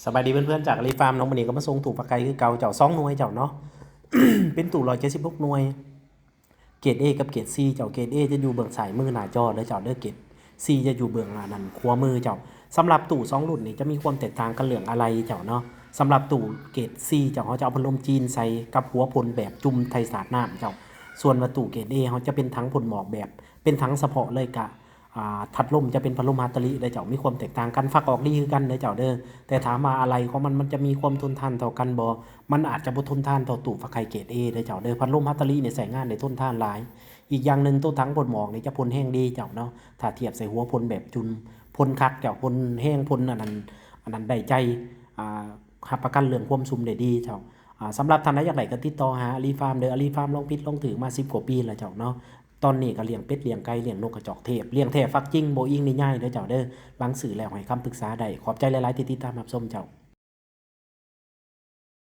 ສະບາຍດີເພື່ອນໆ ຈາກອາລີຟາມເນາະ. ມື້ນີ້ກໍມາສົ່ງຕູ້ປາໄກ່ຄືເກົ່າເຈົ້າ ສອງໜ່ວຍເຈົ້າເນາະ ເປັນຕູ້ຮ້ອຍເຈັດສິບຫົກໜ່ວຍ ເກຣດ A ກັບເກຣດ C ເຈົ້າ. ເກຣດ A ຈະຢູ່ເບື້ອງຊ້າຍມືໜ້າຈໍເດີເຈົ້າເດີ ເກຣດ C ຈະຢູ່ເບື້ອງ ອັນນັ້ນ ຂວາມືເຈົ້າ. ສຳລັບຕູ້ສອງລຸ້ນນີ້ຈະມີຄວາມແຕກຕ່າງກັນເລື່ອງອາໄຫຼ່ເຈົ້າເນາະ. ສຳລັບຕູ້ເກຣດ C ເຈົ້າ ເຮົາຈະເອົາພັດລົມຈີນໃສ່ກັບຫົວພົນແບບຈຸ່ມໄທສາດນ້ຳເຈົ້າ. ສ່ວນວ່າຕູ້ເກຣດ A ເຮົາຈະເປັນຖັງພົນໝອກແບບ ເປັນຖັງສະເພາະເລີຍກະ ອ່າ ພັດລົມຈະເປັນພັດລົມຮາດຕາລິເດີເຈົ້າ. ມີຄວາມແຕກຕ່າງກັນ ຟັກອອກດີຄືກັນເດີເຈົ້າເດີ. ແຕ່ຖາມວ່າອາໄຫຼ່ຂອງມັນ ມັນຈະມີຄວາມທົນທານເທົ່າກັນບໍ່? ມັນອາດຈະບໍ່ທົນທານເທົ່າຕູ້ຟັກໄຂ່ເກຣດ A ເດີເຈົ້າເດີ. ພັດລົມຮາດຕາລິນີ້ໃຊ້ງານໄດ້ທົນທານຫຼາຍ. ອີກຢ່າງໜຶ່ງ ໂຕຖັງພົນໝອກນີ້ຈະພົນແຮງດີເຈົ້າເນາະ ຖ້າທຽບໃສ່ຫົວພົນແບບຈຸ່ມ. ພົນຄັກເຈົ້າ ພົນແຮງ ພົນອັນນັ້ນ ອັນນັ້ນໄດ້ໃຈ ອ່າ ຮັບປະກັນເລື່ອງຄວາມຊຸ່ມໄດ້ດີເຈົ້າ. ອ່າ ສຳລັບທ່ານໃດຢາກໄດ້ກໍຕິດຕໍ່ຫາອາລີຟາມເດີ. ອາລີຟາມລອງຜິດລອງຖືກມາສິບກວ່າປີແລ້ວເຈົ້າເນາະ. ຕອນນີ້ກໍລ້ຽງເປັດ ລ້ຽງໄກ່ ລ້ຽງນົກກະຈອກເທບ ລ້ຽງແທ້ຟັກຈິງ ບໍ່ອີງນິຍາຍເດີເຈົ້າເດີ. ຫຼັງຊື້ແລ້ວໃຫ້ຄຳປຶກສາໄດ້. ຂອບໃຈຫຼາຍໆທີ່ຕິດຕາມຮັບຊົມເຈົ້າ.